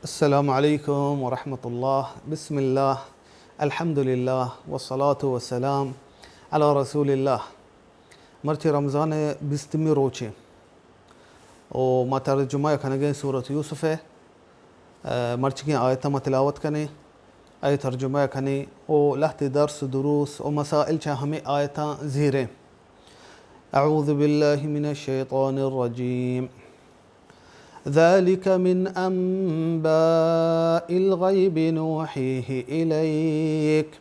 السلام علیکم ورحمۃ اللہ۔ بسم اللہ، الحمدللہ، والصلاة والسلام علی رسول اللہ۔ مرچی رمضان ءِ بیستمی روچے، او ما ترجمہ کنگیں سورت یوسف ءِ، اے، مرچیگیں آیتاں ما تلاوت کنیں، اے ترجمہ کنیں، او لہتے درس، دروس او مسائل چہ ہمے آیتاں زیریں۔ اعوذ باللہ من الشیطان الرجیم۔ ذلك من أنباء الغيب نوحيه إليك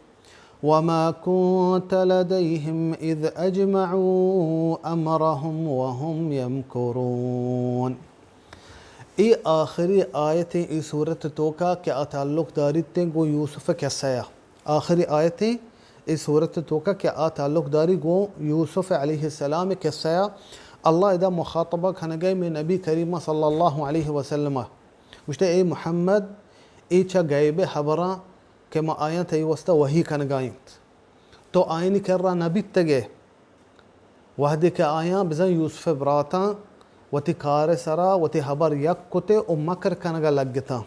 وما كنت لديهم إذ أجمعوا أمرهم وهم يمكرون۔ اے آخری آیتیں اے سورت توکا کہ آ تعلق داریت گوں یوسف قصہ ءَ۔ آخری آیتیں اے سورت توکا کہ آ تعلق داری گوں یوسف علیہ السلام قصہ ءَ۔ اللہ ادا مخاطبہ کنگے میں نبی کریم صلی اللہ علیہ وسلم ءَ۔ گوشتے، اے محمد، اے چہ غیب حبراں کہ ما آیاں تئی واسطہ وحی کنگائیں، تو آیانی کرا نہ بیتگے۔ وہدے کہ آیاں بزاں یوسف ءِ براتاں وتی کار ءِ سرا وتی حبر یک کتے و مکر کنگا لگتاں۔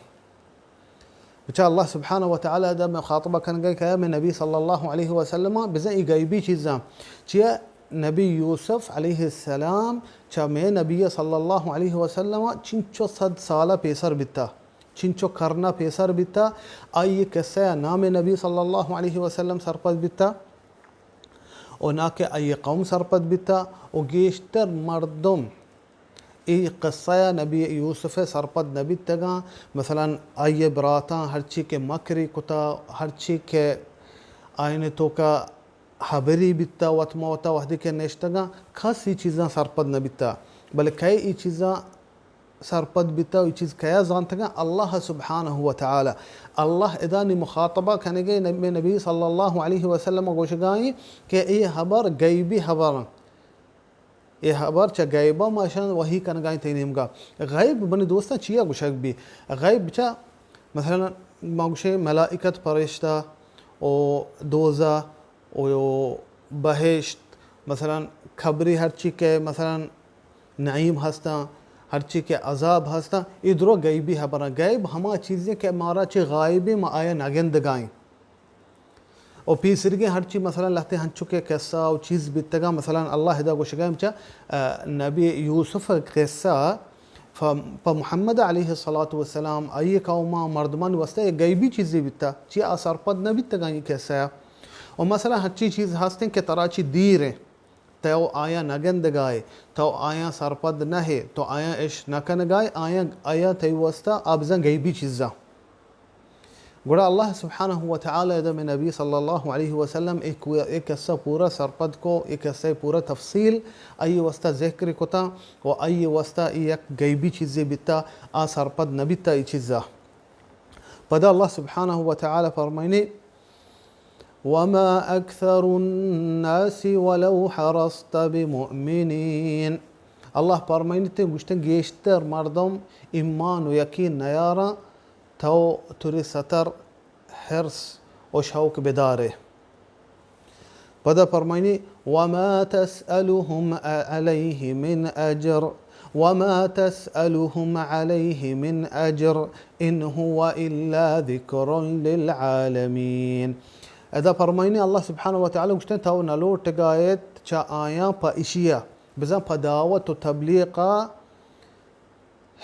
بچا اللہ سبحانہ و تعالی ادا مخاطبہ کنگے کہ اے میں نبی صلی اللہ علیہ وسلم، بزاں ای غیبی چیزاں۔ چیا نبی یوسف علیہ السلام چہ میں نبی صلی اللہ علیہ وسلم چنچو صد سالہ پیسر بیتا، چنچو کرنا پیسر بیتا، آئی قصہ نام نبی صلی اللہ علیہ وسلم سرپد بیتا۔ و نا کہ آئی قوم سرپد بیتا و گیشتر مردم ای قصہ ءَ نبی یوسف ءَ سرپد نہ بیتگاں۔ مثلاً آئی براتاں ہرچی کہ مکری کتا، ہرچی کہ آئین توکا حبری بیتا، وت ما وتا وہدے کہ نشتگاں، کس ای چیزاں سرپد نہ بیتا۔ بلے کئے ای چیزاں سرپد بیتا و ای چیز کیا زانتگاں؟ اللہ سبحانہ و تعالی۔ اللہ ادا نی مخاطبہ کنگے نبی، نبی صلی اللہ علیہ وسلم گوشگائیں کہ اے حبر غیبی حبر انت۔ اے حبر چہ غیبا ما اشان وحی کنگائیں تئی نیمگا۔ غیب منی دوستاں چیا گوشگ بی؟ غیب چہ مثلاً ما گوشیں ملائکت، پرشتہ و دوزہ و بہشت، مثلاً قبری ہرچی کہ مثلاً نعیم ہستاں، ہرچی کہ عذاب ہستاں، اے درو غیبی حبراں۔ غیب ہما چیزیں کہ مارا چہ غائبیں، ما آیا نگندگائیں۔ و پیسرگیں ہرچی مثلاً لہتے ہنچو کہ قصہ و چیز بیتگاں، مثلاً اللہ ادا گوشگا چہ، آ، نبی یوسف قصہ ف-، پہ محمد علیہ الصلاۃ والسلام، آئی قوما مردمان واسطہ یک غیبی چیزے بیتا، چی آ سرپد نہ بیتگاں ای قصہ۔ و مثلاً ہنچی چیز ہستیں کہ ترا چی دیر ہیں، تو آیا نہ گندگائے، تو آیا سرپد نہ ہے، تو آیا اش نہ کنگائے، آیا، آیا تئی واسطہ آ بزاں غیبی چیزاں۔ گڑا اللہ سبحانہ و تعالی ادا میں نبی صلی اللہ علیہ وسلم ایک، ایک قصہ پورا سرپد کو، ایک قصہ پورا تفصیل آئی واسطہ ذکر کتا و آئی واسطہ ای یک غیبی چیزے بیتا، آ سرپد نہ بیتا ای چیزا۔ پدا اللہ سبحانہ و تعالی فرمائنے، وما اکثر الناس ولو حرصت بمؤمنین۔ اللہ فرمائنتے گوشتن گیشتر مردم ایمان و یقین نیاراں، تو تری ستر حرص و شوق بدارے۔ پدا فرمائنی، وما تسألهم علیہ من اجر، وما تسألهم علیہ من اجر، ان هو الا ذکر للعالمین۔ ادا فرمائنی اللہ سبحانہ و تعالی گوشتن، تو نلوٹگایت چہ آیاں پہ اشیا، بزاں پہ دعوت و تبلیغا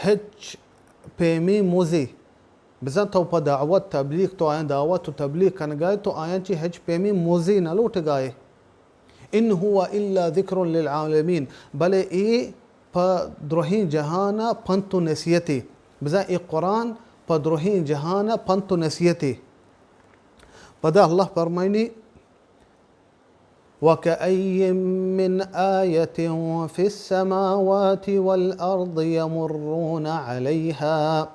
ہچ پیمیں مزے، بزاں تو پہ دعوت تبلیغ، تو آیاں دعوت و تبلیغ کنگائے، تو آیاں چی ہچ پیمیں مزے نہ لوٹگائے۔ ان هو الا ذکر للعالمین، بلے اے پہ درہیں جہانا پنت و نصیحتے، بزاں اے قرآن پہ درہیں جہانا پنت و نصیحتے۔ پدا اللہ فرمائنی، وكأين من آية في السماوات والأرض يمرون عليها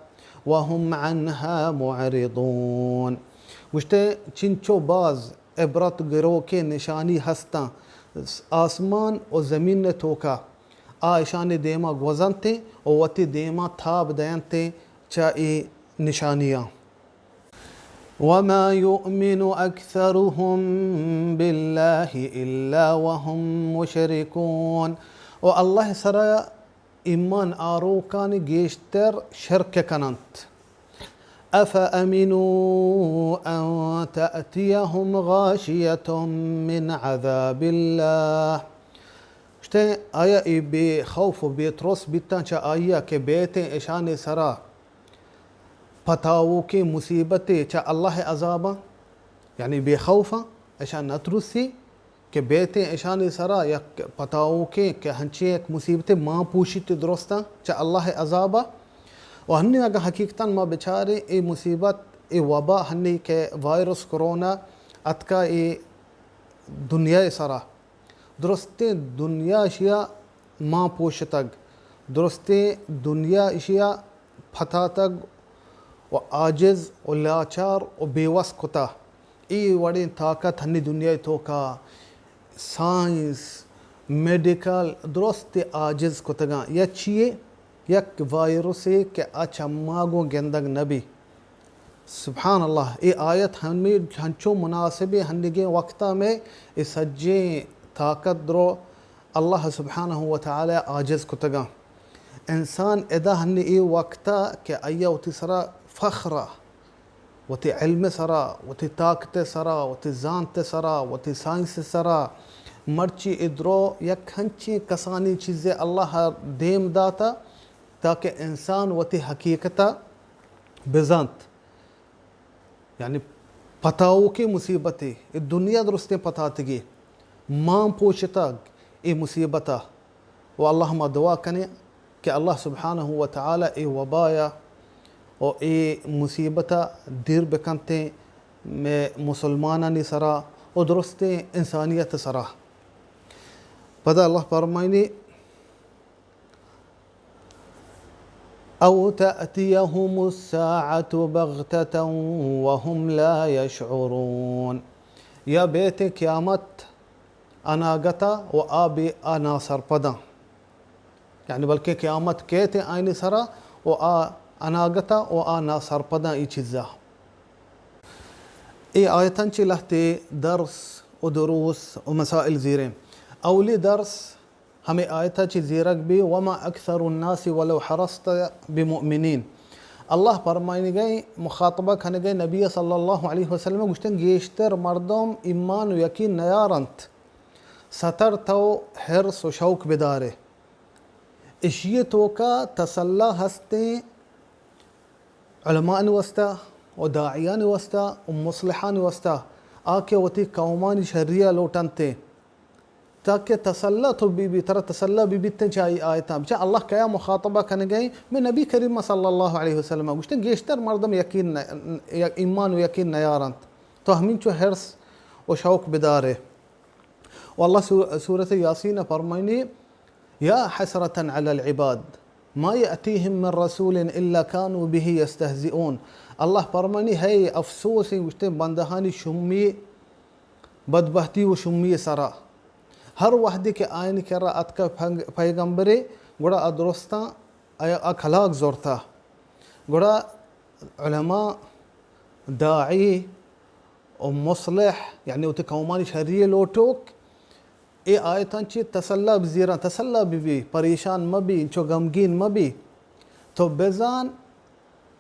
وهم عنها معرضون۔ گوشتے، چنچو باز عبرت گروکیں نشانی ہستاں آسمان و زمین توکا، آ اشانی دیما گوزنتیں و وتی دیما تاب دینتیں چہ اے نشانیاں۔ وما يؤمن أكثرهم بالله إلا وهم مشركون۔ و اللہ سرا ایمان آروکانی گیشتر شرک کننت۔ أفأمنوا أن تأتيهم غاشية من عذاب الله؟ گوشتے، آیا اے بے خوف و بے ترس بیتاں چہ آئیا کہ بیتیں اشانی سرا پتاوکیں مصیبتے چہ اللہ عذاباں؟ یعنی بے خوفاں، اشاں نہ ترسی کہ بیتیں اشانی سرا یک پتاوکیں کہ ہنچیں یک مصیبتے مان پوشیت درستاں چہ اللہ عذابا۔ و ہنی اگاں حقیقتاً ما بچاریں اے مصیبت، اے وبا ہنی کہ وائرس کرونا اتکا اے دنیا سرا، درستیں دنیا اشیا مان پوشتگ، درستیں دنیا اشیا پتاتگ و عاجز و لاچار و بے وس کتا۔ اے وڑیں طاقت ہنی دنیا توکا سائنس، میڈیکل درست عاجز کتگاں۔ یا چیے؟ یک وائرسے کہ آ چما گوں گندگ نبی۔ سبحان اللہ، اے آیت ہمے ہنچو مناسبیں ہنگیں وقتا میں اے سجیں طاقت درو اللہ سبحانہ و تعالی عاجز کتگاں۔ انسان ادا ہنی اے وقتا کہ آیا وتی سرا فخرا، وتی علم سرا، وتی طاقت سرا، وتی زانت سرا، وتی سائنس سرا، مرچی اے درو یک ہنچیں کسانی چیزے اللہ دیم داتا تاکہ انسان وتی حقیقتا بزانت۔ یعنی پتاوکیں مصیبتے، اے دنیا درستیں پتاتگی، مان پوشتگ اے مصیبتا۔ و اللہ ما دعا کنیں کہ اللہ سبحانہ و تعالی اے وبایا و اے مصیبتا دیر بکنتیں مئے مسلمانانی سرا و درستیں انسانیت سرا۔ پدا اللہ فرمائنی، أو تأتيهم الساعة بغتة وهم لا يشعرون۔ یا بیت قیامت اناگتا و آ بے، آ ناسرپداں۔ یعنی بلکہ قیامت کیت آئینی سرا و آ اناگتا و آ ناسرپداں ای چیزا۔ اے آیتاں چی لہتے درس و دروس و مسائل زیریں۔ اولی درس ہمے آیتا چی زیرگ بی، وما اکثر الناس ولو حرصت بمؤمنین۔ اللہ فرمائنگئے، مخاطبہ کنگئے نبی صلی اللہ علیہ وسلم، گوشتن گیشتر مردم ایمان و یقین نیارنت، ستر تو حرص و شوق بدارے۔ اشی توکا تسلا ہستیں علماء واسطہ و داعیان واسطہ و مصلحان واسطہ، آ کہ وتی قومانی شریعہ لوٹنتے۔ تاکہ تسلا تو بی بی، ترا تسلا بی بیتیں چہ آئی آیتاں۔ بچا اللہ کیا مخاطبہ کنگئے؟ میں نبی کریم صلی اللہ علیہ وسلم گوشتیں گیشتر مردم یقین نہ، ایمان و یقین نیارنت۔ تو ہمینچو حرص و شوق بدارے۔ و اللہ سور-، سورت یاسین فرمائنی، یا حسرة علی العباد ما یأتیهم من رسول الا کانوا به یستهزئون۔ اللہ فرمائنی، ہے افسوس گوشتیں بندہانی شمی بدبہتی و شمی سرا۔ ہر وہدے کہ آیانی کرا اتکا پنگ-، پیغمبرے، گڑا آ درستاں آ، آ کلاگ زرتا۔ گڑا علماء، داعی و مصلح، یعنی وتی قومانی شری لوٹوک، اے آیتاں چی تسلا بزیراں، تسلا ببی، پریشان مبی، انچو غمگین مبی۔ تو بزان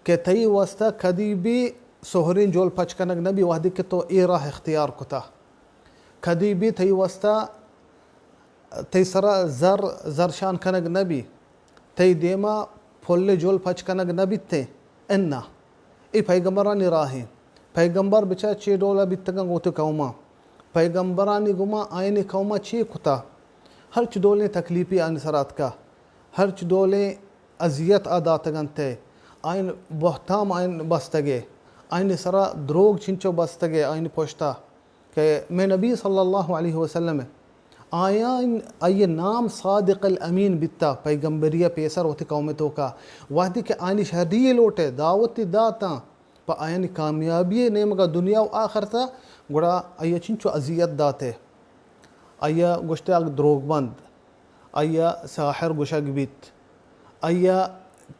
کہ تئی واسطہ کدی بھی سہرین جول پچ کنگ نہ بی وہدی کہ تو اے راہ اختیار کتا۔ کدی بھی تئی واسطہ، تئی سرا زر، زرشان کنگ نہ بی۔ تئی دیما پھل جول پچ کنگ نہ بیتے۔ انا۔ اے پیغمبرانی راہیں۔ پیغمبر بچا چے ڈولا بیتگاں گوں وتی قوما۔ پیغمبرانی گما آئینی قوما چے کتا۔ ہرچ ڈولیں تکلیفی آئینی سرا اتکا۔ ہرچ ڈولیں اذیت آ داتگ انت ء آئین بہتام آئین بستگ ء آئین سرا دروگ چنچو بستگ ء آئین پشتا کہ مئے نبی صلی اللہ علیہ وسلم ء آیان آئی نام صادق الامین بیتا، پیغمبری ء پیسر وتی قوم توکا وہدی کہ آئینی شری لوٹے دعوتی داتاں پہ آیانی کامیابی نیمگا دنیا و آخرتا، گڑا آئی چنچو اذیت داتے۔ آئی ء گوشتگ دروگ بند، آئی ء ساحر گوشگ بیت، آئی ء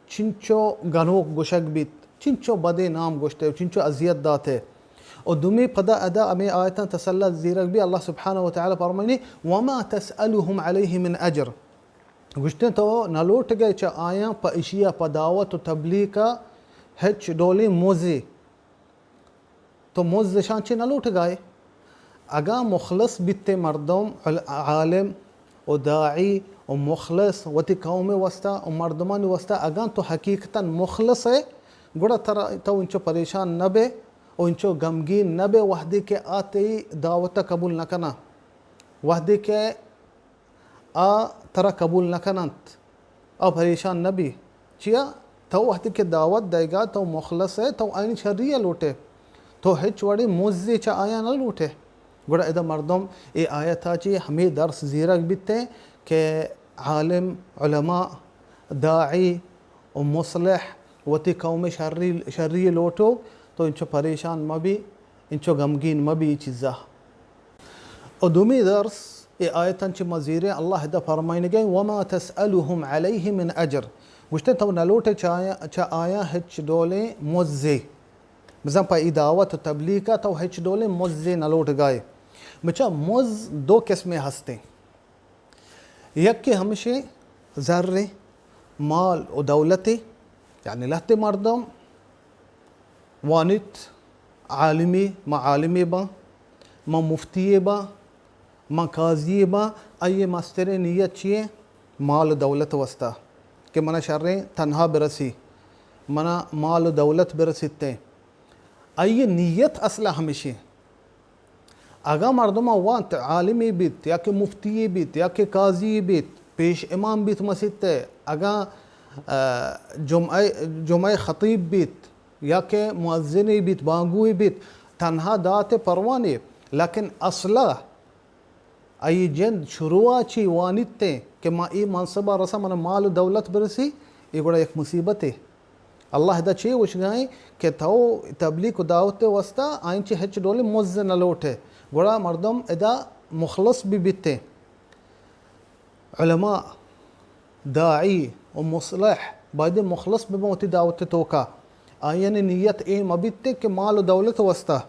چنچو گنوک گوشگ بیت، چنچو بدیں نام گوشتے و چنچو اذیت داتے۔ و دومی پدا ادا ہمے آیتاں تسلا زیرگ بی، اللہ سبحانہ و تعالی فرمائنی، وما تسألهم علیہ من اجر۔ گوشتیں تو نہ لوٹگئے چہ آیاں پہ اشیا پہ دعوت و تبلیغا ہچ ڈولیں مزے، تو مز اشاں چہ نہ لوٹگائے۔ اگاں مخلص بیتیں مردم، عل-، عالم و داعی و مخلص وتی قوم واسطہ و مردمانی واسطہ، اگاں تو حقیقتاً مخلص ئے، گڑا ترا، تو انچو پریشان نہ بے و انچو غمگین نہ بے وہدے کہ آ تئی دعوت قبول نہ کناں، وہدے کہ آ ترا قبول نہ کننت، آ پریشان نہ بی۔ چیا؟ تو وہدے کہ دعوت دئیگا، تو مخلص ئے، تو آیانی شری ءَ لوٹے، تو ہچ وڑیں مزے چہ آیاں نہ لوٹے۔ گڑا ادا مردم اے آیت ءَ چہ ہمے درس زیرگ بیت کہ عالم، علماء، داعی و مصلح وتی قوم شری، شری لوٹوک، تو انچو پریشان مہ بی، انچو غمگین مہ بی اے چیزا۔ و دومی درس، اے آیتاں چہ ما زیریں، اللہ ادا فرمائنگے، وما تسألهم علیہ من اجر، گوشتے تو نہ لوٹے چہ آیاں، چہ آیاں ہچ ڈولیں مزے۔ بزاں پہ ای دعوت و تبلیغ ءَ تو ہچ ڈولیں مزے نہ لوٹگائے۔ بچا مز دو قسمے ہستیں۔ یکے ہمشیں زر، مال و دولتے، یعنی لہتے مردم وانیت، عالمے، ما عالمے باں، ما مفتیے باں، ما قاضیے باں، آئی مستریں نیت چیے؟ مال و دولت واسطہ، کہ منا شریں تنہا برسی، منا مال و دولت برسیتے۔ آئی نیت اصلا ہمشیں۔ اگاں مردماں وانت، عالمے بیت یا کہ مفتیے بیت یا کہ قاضی بیت، پیش امام بیت مسیت ءَ، اگاں، آ، جمعہ، جمعہ خطیب بیت یا کہ مؤذنے بیت، بانگوے بیت، تنہا دات پروانے، لیکن اصلا آئی جند شروع ءَ چی وانیت کہ ما اے منصب ءَ رساں، منا مال و دولت برسی، اے گڑا یک مصیبتے۔ اللہ ادا چے گوشگائیں کہ تو تبلیغ و دعوت واسطہ آئیں چہ ہچ ڈولیں مز نہ لوٹے، گڑا مردم ادا مخلص بہ بیتے۔ علماء، داعی و مصلح باید مخلص ببن وتی دعوت توکا، آیانی نیت اے مبیت کہ مال و دولت واسطہ۔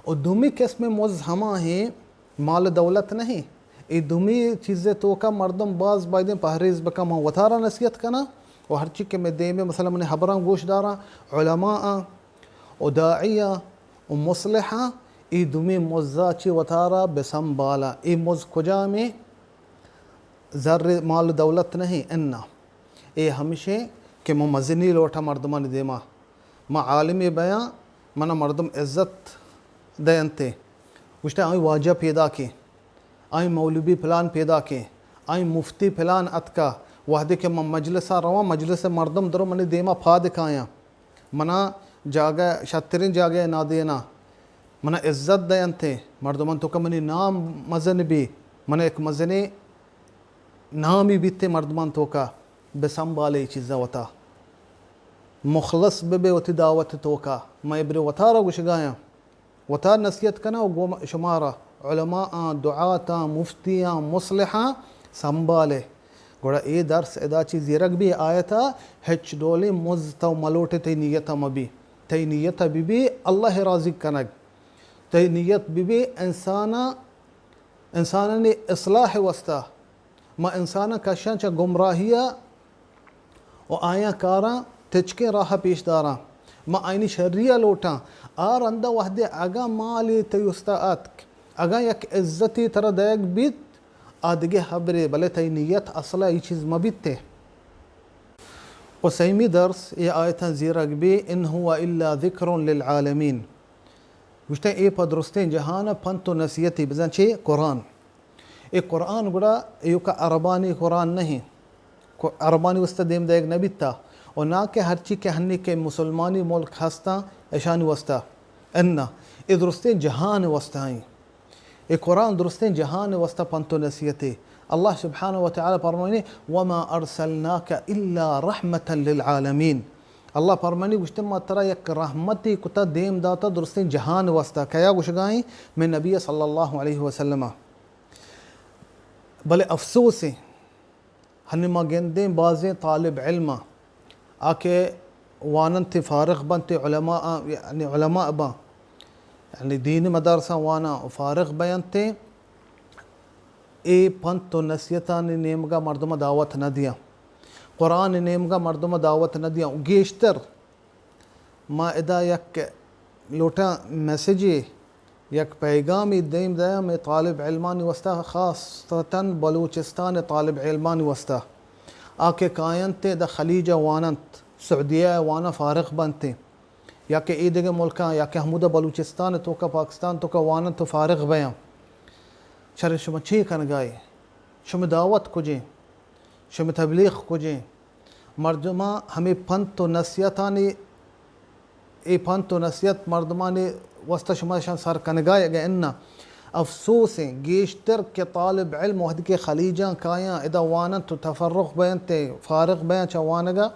و دومی قسم مز ہما ہیں، مال و دولت نہیں۔ اے دومی چیزے توکا مردم باز بایدیں پہریز بکن۔ من وتارا نصیحت کناں و ہرچی کہ میں دیمے مثلا منی حبراں گوش داراں، علماء آں و داعی آں و مصلح آں، اے دومی مزا چی وتارا بسنبالا۔ اے مز کجامیں؟ زر مال و دولت نہیں، انا۔ اے ہمشیں کہ من مزنی لوٹاں مردمانی دیما۔ من عالمے بیاں، منا مردم عزت دینتے۔ گوشتے آئی واجہ پیداکیں، آئی مولوی پلان پیداکیں، آئی مفتی پلان اتکا۔ وہدے کہ من مجلسا رواں، مجلس مردم درو منی دیما پاد کایاں، منا جاگہ، شتریں جاگہ نادیناں، منا عزت دینتے، مردمان توکا منی نام مزن بی، منا یک مزنیں نامی بیتے مردمان توکا۔ بسنبالے اے چیزا وتا۔ مخلص ببے وتی دعوت توکا۔ من ابرے وتارا گوشگایاں، وتار نصیحت کناں و گوں شمارا علماء آں، دعات آں، مفتی آں، مصلح آں، سنبالے۔ گڑا اے درس ادا چی زیرگ بی آیتا، ہچ ڈولیں مز تو ملوٹے تئی نیتا مبی۔ تئی نیتا ببی اللہ راضی کنگ۔ تئی نیت ببی انسانا، انسانانی اصلاح واسطہ۔ ما انساناں کشاں چہ گمراہیا و آیاں کاراں تچکیں راہ پیش داراں۔ ما آیانی شریا لوٹاں۔ آ رندا وہدے اگاں مالے تئی استا اتک، اگاں یک عزتی ترا دئیگ بیت، آ دگہ ہبرے، بلے تئی نیت اصلا ای چیز مبیتے۔ و سیمی درس اے آیتاں زیرگ بی، ان هو الا ذکر للعالمین۔ گوشتہ اے پہ درستیں جہان پنت و نصیحتی، بزاں چے؟ قرآن۔ اے قرآن گڑا ایوکا عربانی قرآن نہیں، کو-، عربانی واسطہ دیم دئیگ نہ بیتا، و نا کہ ہرچی کہ ہنی کہ مسلمانی ملک ہستاں اشانی واسطہ، انا، اے درستیں جہان واسطہ ہیں۔ اے قرآن درستیں جہان واسطہ پنت و نصیحتے۔ اللہ سبحانہ و تعالی فرمائنے، وما ارسلناک الا رحمتا للعالمین۔ اللہ فرمانی گوشتے، ما ترا یک رحمتی کتا دیم داتا درستیں جہان واسطہ۔ کیا گوشگائیں؟ میں نبی صلی اللہ علیہ وسلم۔ بلے افسوس ہے، ہنی ما گندیں بازیں طالب علم آ کہ واننت فارغ بنت علماء، یعنی علماء باں، یعنی دین مدارساں وانا فارغ بینت، اے پنت و نصیحتانی نیمگا مردم دعوت نہ دیاں، قرآن نیمگا مردم دعوت نہ دیاں۔ گیشتر ما ادا یک لوٹاں میسجے، یک پیغامے دیم دیاں مئے طالب علمانی واسطہ، خاصتاً بلوچستان طالب علمانی واسطہ، آ کہ کاینت ادا خلیج ءَ واننت، سعودیہ ءَ واناں فارغ بنت، یا کہ اے دگہ ملکاں، یا کہ ہمودا بلوچستان توکا، پاکستان توکا واننت و فارغ بیاں، شر شما چے کنگائے؟ شما دعوت کجیں؟ شما تبلیغ کجیں؟ مردماں ہمے پنت و نصیحتانی، اے پنت و نصیحت مردمانی واسطہ شما اشاں سر کنگائے اگہ اناں؟ افسوس ایں، گیشتر کہ طالب علم وہدے کہ خلیجاں کایاں، ادا واننت و تفرغ بینت، فارغ بیاں چہ وانگا،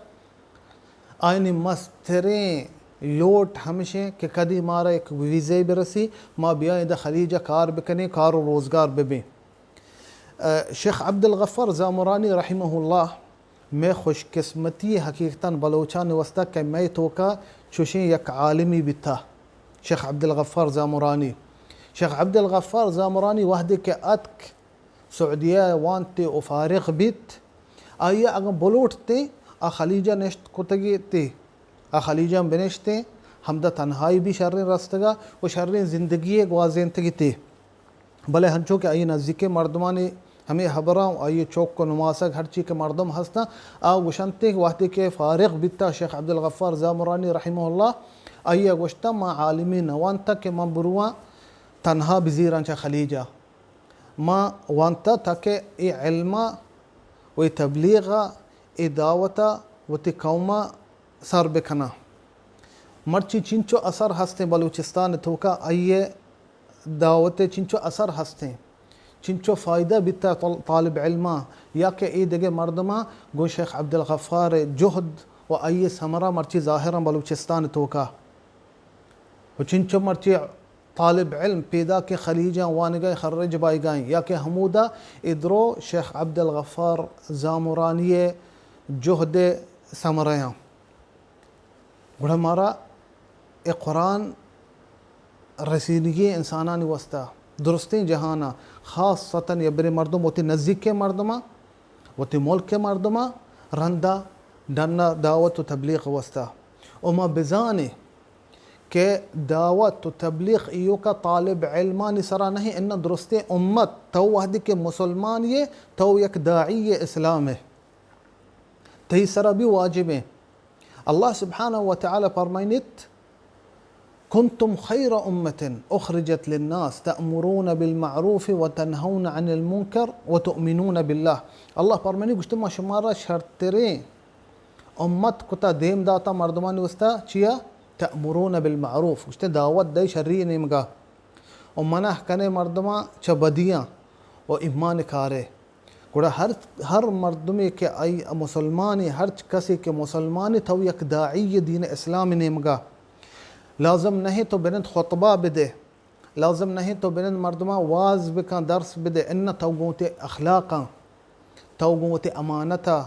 آیانی مستریں لوٹ ہمشیں کہ کدی مارا یک ویزے برسی، ما بیاں ادا خلیجا کار بکنیں، کار و روزگار ببیں۔ ء، شیخ عبدالغفار زامرانی رحمہ اللہ مئے خوش قسمتی حقیقتاً بلوچانی واسطہ کہ مئے توکا چوشیں یک عالمی بیتا، شیخ عبدالغفار زامرانی۔ شیخ عبدالغفار زامرانی وہدے کہ اتک سعودیہ ءَ وانت و فارغ بیت، آئی ءَ اگاں بلوٹتیں آ خلیجا نشت کتگی تے، آ خلیجاں بنشتیں، ہمدا تنہائی بھی شریں رستگا و شریں زندگی گوازینتگی تے۔ بلے ہنچو کہ آئی نزیکیں مردمانی ہمے ہبراں و آئی چوک و نماسگ ہرچی کہ مردم ہستاں، آ گوشنت کہ وہدے کہ فارغ بیتا شیخ عبدالغفار زامرانی رحمہ اللہ، آئی ءَ گوشتا، ما عالمی نہ وانتا کہ من برواں تنہا بزیراں چہ خلیجا۔ ما وانتا تاکہ اے علما و اے تبلیغا، اے دعوتا وتی قوما سر بکناں۔ مرچی چنچو اثر ہستیں بلوچستان توکا، آئی ءِ دعوت ءِ چنچو اثر ہستیں، چنچو فائدہ بیتا طل-، طالب علماں یا کہ اے دگہ مردماں گوں شیخ عبدالغفار ءِ جہد و آئی ءِ ثمرہ مرچی ظاہراں بلوچستان توکا۔ و چنچو مرچی طالب علم پیداکیں خلیجاں وانگا خرج بائیگائیں یا کہ ہمودا اے درو شیخ عبدالغفار زامرانی ءِ جہد ءِ ثمرہ آں۔ گڑا مارا اے قرآن رسینگی انسانانی واسطہ، درستیں جہانا، خاصتاً یبرے مردم وتی نزیکیں مردما، وتی ملک مردما رندا ڈنا دعوت و تبلیغ واسطہ۔ و ما بزانیں کہ دعوت و تبلیغ ایوکا طالب علمانی سرا نہیں، اناں درستیں امت، تو وہدے کہ مسلمان یے، تو یک داعی اسلام ہے، تئی سرا بھی واجب ہیں۔ اللہ سبحانہ و تعالی فرمائنیت، کنتم خیر امة اخرجت للناس تأمرون بالمعروف وتنهون عن المنکر وتؤمنون بالله۔ اللہ فرمائنی گوشتے، ما شمارا شرتریں امت کتا، دیم داتا مردمانی واسطہ، چیا؟ تأمرون بالمعروف، گوشتے دعوت دے شری نیمگا و منع کنے مردماں چہ بدیاں و ایمان کارے۔ گڑا ہر، ہر مردمے کہ آئی مسلمانے، ہرچ کسے کہ مسلمانے، تو یک داعی دین اسلام نیمگا۔ لازم نہیں تو بنند خطبہ بدے، لازم نہیں تو بنند مردماں واز بکن، درس بدے، اناں تو گوں وتی اخلاقاں، تو گوں وتی امانتا،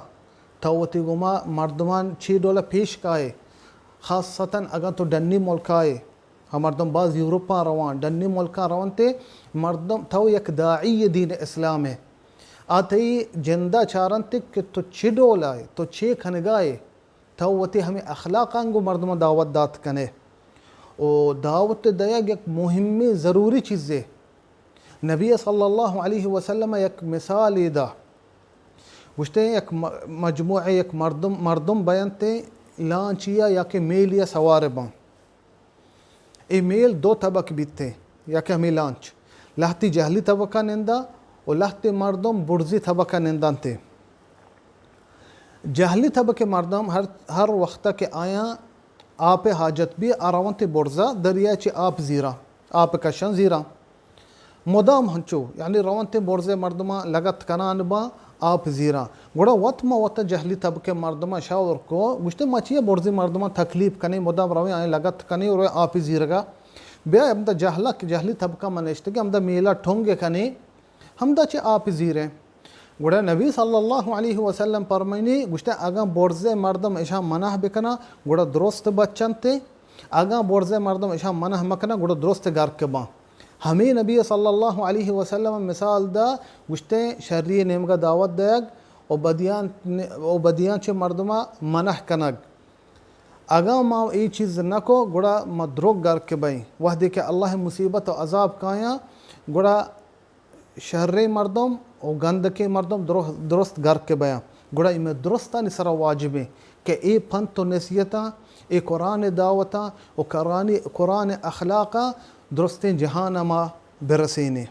تو وتی گوما مردمان چی ڈولا پیش کائے، خاصتاً اگاں تو ڈنی ملکائے، ہاں، مردم باز یورپاں روان، ڈنی ملکاں رونتے، مردم تو یک داعی دین اسلام ہے۔ آ تئی جندا چارنت کہ تو چی ڈولائے، تو چی کنگائے، تو وتی ہمیں اخلاقاں گوں مردماں دعوت دات کنے۔ و دعوت دیگ یک مہمیں ضروری چیزے۔ نبی صلی اللہ علیہ وسلم یک مثال دا، گوشتے یک م-، مجموعہ یک مردم، مردم بینتے لانچیا یا کہ میلیا سوار بان۔ اے میل دو طبق بیتے، یک ہمے لانچ۔ لہتی جہلی طبقہ نندا و لہتے مردم برزی طبقہ نندانتے۔ جہلی طبقے مردم ہر، ہر وقت کہ آیاں آپ حاجت بی، آ رونتے برزا دریا چہ آپ زیرا، آپ کشاں زیرا۔ مدام ہنچو، یعنی رونتے برزے مردماں لگت کنان باں، آپ زیراں۔ گڑا وت ما وت جہلی طبقے مردماں شاور کو، گوشتے ما چیا برزی مردماں تکلیف کنیں، مدام رویں آئیں لگت کنیں اور آپی زیرگا۔ بیا ہمدا جہلک، جہلی طبقہ ما نشتگیں، ہمدا میلا ٹونگ کنیں، ہمدا چہ آپ زیریں۔ گڑا نبی صلی اللہ علیہ وسلم پرمائنی، گوشتے اگاں برزے مردم اشاں منع بکناں، گڑا درست بچنتے۔ اگاں برزے مردم اشاں منع مکناں، گڑا درست گرک باں۔ ہمے نبی صلی اللہ علیہ وسلم مثال دا، گوشتے شری نیمگا دعوت دیگ و بدیان، و بدیان چہ مردما منع کنگ۔ اگاں ما اے چیز نہ کو، گڑا ما دروگ گرک بئیں۔ وہدے کہ اللہ مصیبت و عذاب کایاں، گڑا شریں مردم و گندکیں مردم درو-، درست گرک بیاں۔ گڑا اے مئے درستانی سرا واجبیں کہ اے پنت و نصیحتاں، اے قرآن دعوتاں و قرآنی، قرآن اخلاقاں درستیں جہان ما برسینیں۔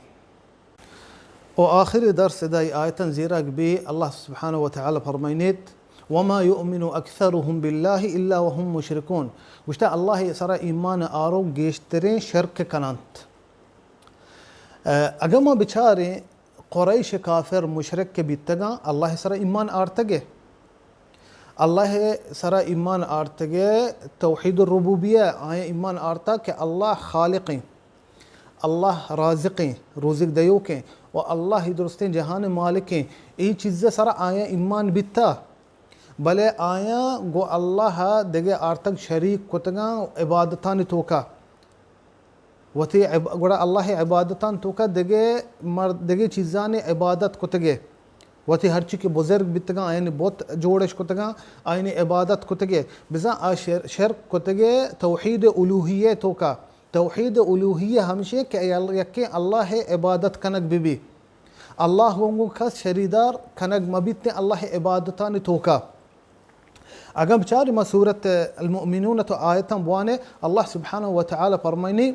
و آخری درس ادا اے آیتاں زیرگ بی، اللہ سبحانہ و تعالی فرمائنیت، وما يؤمن أكثرهم بالله إلا وهم مشركون۔ گوشتہ اللہ سرا ایمان آروک گیشتریں شرک کننت۔ اگاں ما بچاریں قریش کافر مشرک کہ بیتگاں، اللہ سرا ایمان آرتگے، اللہ سرا ایمان آرتگے، توحید الربوبیہ آیاں ایمان آرتا کہ اللہ خالقیں، اللہ رازقیں، روزگ دیوکیں، و اللہ درستیں جہان مالکیں۔ اے چیز سرا آیاں ایمان بیتا، بلے آیاں گو اللہ دگہ آرتگ شریک کتگاں عبادتانی توکا۔ وتی عب-، گڑا اللہ عبادتان توکا دگہ مر-، دگہ چیزانی عبادت کتگے، وتی ہرچی کہ بزرگ بیتگاں، آیانی بت جوڑش کتگاں، آیانی عبادت کتگے۔ بزاں آ شر-، شرک کتگے توحید الوہیہ توکا۔ توحید الوہیہ ہمشی کہ یل-، یکیں اللہ عبادت کنگ ببی۔ اللہ گوں گوں کس شریدار کنگ مبیتیں اللہ عبادتانی توکا۔ اگاں بچاریں ما سورت المؤمنون تو آیتاں بوانے، اللہ سبحانہ و تعالی فرمائنی،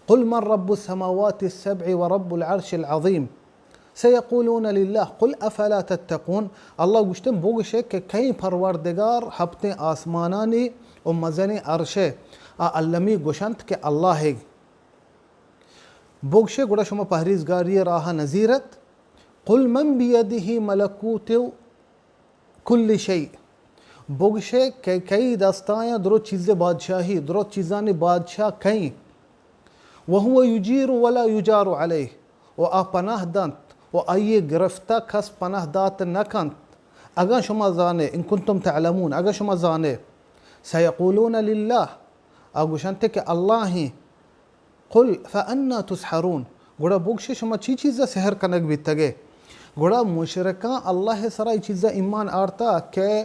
قل من رب السماوات السبع ورب العرش العظيم سيقولون لله قل أفلا تتقون۔ اللہ گوشتن بگوشے کہ کئیں پروردگار ہپتیں آسمانانی و مزنیں عرشے، آ المی گوشنت کہ اللہ ہے۔ بگوشے گڑا شما پہریزگاری راہ نزیرت۔ قل من بيده ملكوت کل شیء۔ بگشے کہ کئی دستایاں درو چیزے بادشاہی، درو چیزانی بادشاہ کئیں؟ وهو يجير ولا يجار عليه، و آ پناہ دنت و آئی گرفتہ کس پناہ دات نہ کنت۔ اگاں شما زانے، ان کنتم تعلمون، اگاں شما زانے، سیقولون للہ، آ گوشنتے کہ اللہ ہیں۔ قل فأنا تسحرون، گڑا بگشے شما چی چیزا سحر کنگ بیتگے؟ گڑا مشرکاں اللہ سرا ای چیزا ایمان آرتا کہ،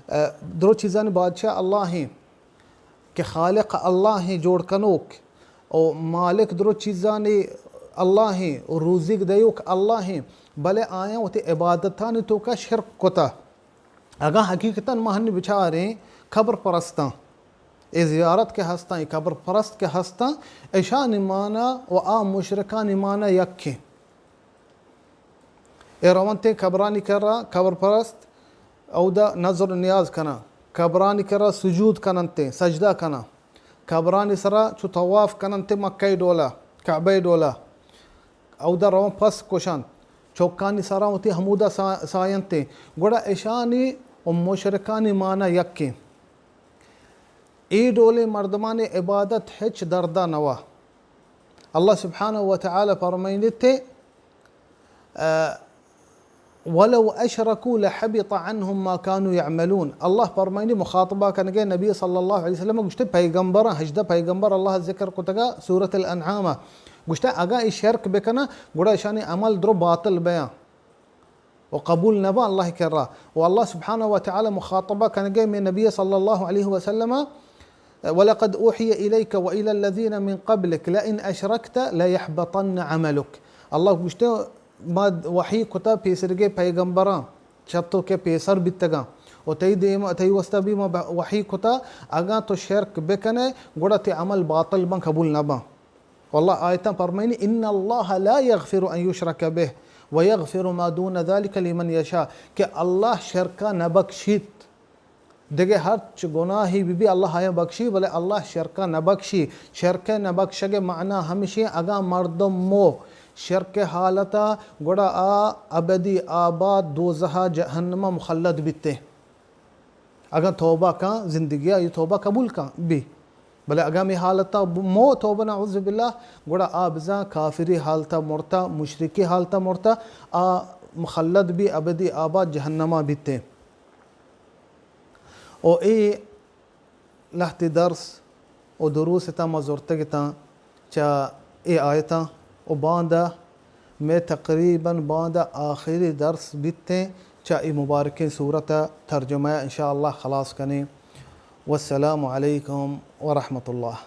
اه، درو چیزانی بادشاہ اللہ ہیں، کہ خالق اللہ ہیں جوڑ کنوک، و مالک درو چیزانی اللہ ہیں، و روزیگ دیوک اللہ ہیں، بلے آیاں وتی عبادتانی توکا شرک کتا۔ اگاں حقیقتاً ما ہنی بچاریں قبر پرستاں، اے زیارت کہ ہستاں، اے قبر پرست کہ ہستاں، اشانی معنی و آ مشرکانی معنی یکیں۔ اے رونتیں قبرانی کرا، قبر پرست اودا نذر و نیاز کناں، قبرانی کرا سجود کننتیں، سجدہ کناں، قبرانی سرا چو طواف کننتیں مکہ ڈولا، کعبہ ڈولا۔ اودا روان پس کشنت، چوکانی سرا وتی ہمودا سا-، ساینتیں۔ گڑا اشانی و مشرکانی معنی یکیں۔ اے ڈولیں مردمانی عبادت ہچ دردا نوا۔ اللہ سبحانہ و تعالی فرمائنتے، اه، ولو اشركوا لحبط عنهم ما كانوا يعملون۔ اللہ فرمائنی مخاطبہ کنگے نبی صلی اللہ علیہ وسلم گوشتے پیغمبر، ہژدہ پیغمبر اللہ ذکر کتگا سورۃ الانعام۔ گوشتے اگاں ای شرک بکنا گڑا اشانی عمل درو باطل بیاں و قبول نباں اللہ کرا۔ و اللہ سبحانہ و تعالی مخاطبہ کنگے میں نبی صلی اللہ علیہ وسلم، ولقد اوحی الیک و الی الذین من قبلک لئن اشرکت لیحبطن عملک۔ اللہ گوشتے ما وحی کتا پیسرگے پیغمبراں، چہ تو کہ پیسر بیتگاں، و تئی دیم، تئی واسطہ بھی ما وحی کتا، اگاں تو شرک بکنے گڑا تی عمل باطل بن، قبول نہ بن۔ واللہ آیتاں فرمائنی، ان اللہ لا یغفر ان یشرک بہ و یغفر ما دون ذلک لمن یشاء، کہ اللہ شرکا نہ بخشیت۔ دگہ ہرچ گناہی بہ بی اللہ آیاں بخشی، بلے اللہ شرکا نہ بخشی۔ شرک نہ بخشگ معنی ہمشی اگاں مردم مو شرک حالتا گڑا آ ابدی آباد دوزہ جہنم مخلد بیتے۔ اگاں توبہ کاں زندگی آئی توبہ قبول کاں بی، بلے اگاں می حالتا مو توبہ نعوذ باللہ گڑا آ بزاں کافری حالتا مرتا، مشرکی حالتا مرتا، آ مخلد بی ابدی آباد جہنما بیتے۔ و اے لہتے درس و دروس اتاں ما زرتگ اتاں چہ اے آیتاں و باندا مئے تقریباً باندا آخری درس بیتیں چہ اے مبارکیں سورت ء ترجمہ ء انشاءاللہ خلاص کنیں۔ والسلام عليكم ورحمة الله.